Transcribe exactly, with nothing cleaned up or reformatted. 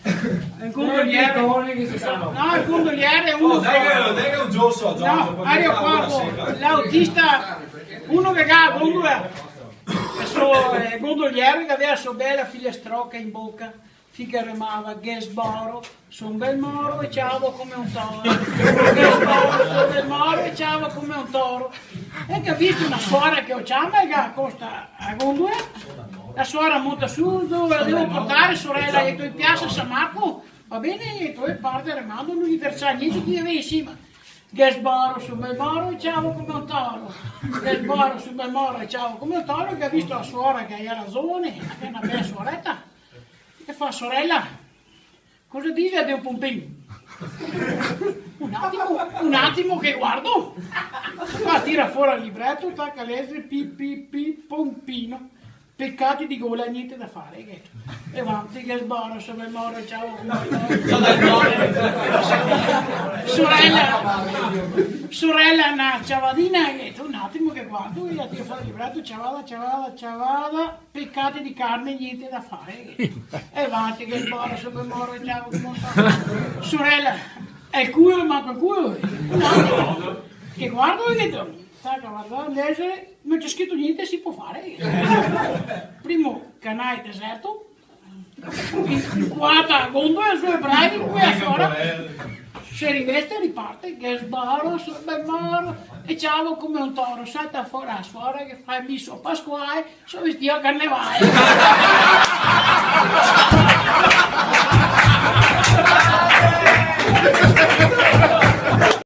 El gondoliere. No, el gondoliere xe uno... No, dai che, dai che un giorno so, no, Giorgio, Mario, qua, l'autista, uno che ga la gondola. E so, eh, gondoliere che gaveva so bela filastroca in boca, fin che remava: "Ghe sboro, so un bel moro e ciavo come un toro. Ghe sboro, so un bel moro e ciavo come un toro." E che ga visto na suora che lo ciama e che acosta a gondola. La suora monta su: "Dove la devo portare, sorela?" E in piaza San Marco. "Va ben," e po' parte remando, no ghe interesa gnente chi ghe vien in sima. "Ghe sboro, so un bel moro e ciavo come un toro. Ghe sboro, so un bel moro e ciavo come un toro", che ga visto la suora che la gera zovane, che xe na bela suoreta. E fa: "Sorela, cosa dise de un pompin?" "Un atimo, un atimo che guardo." Qua tira fora el libreto, taca a lèzare: "Pi, pi, pi, pompino. Pecati de gola, gnente da fare, gheto." E vanti: "Ghe sboro, so un bel moro e ciavo come un toro. Sorela, sorela, na ciavadina, gheto." "Un atimo che guardo." E tira fora el libreto: "Ciavada, ciavada, ciavada, pecati de carne, gnente da fare." E vanti: "Ghe sboro, so un bel moro e ciavo come un toro." "Sorela, el culo, manco el culo." "Un atimo che guardo, gheto." Taca a vardar, lèzare, no ghe xe scrito gnente, se pol fare. Primo canal deserto, in cuata la gondola, su e braghe, quela fora. Se riveste e riparte: "Ghe sboro, so un bel moro e ciavo come un toro." Salta fora la suora che fa: "Mi so Pasquale, so vestìo a carnevale."